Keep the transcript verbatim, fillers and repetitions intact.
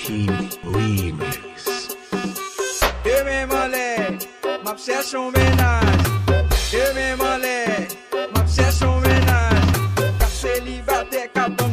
King Remix. De men m anlè, m ap chèche yon mennaj. De men m anlè, m ap chèche yon mennaj. K ap selibatè, k ap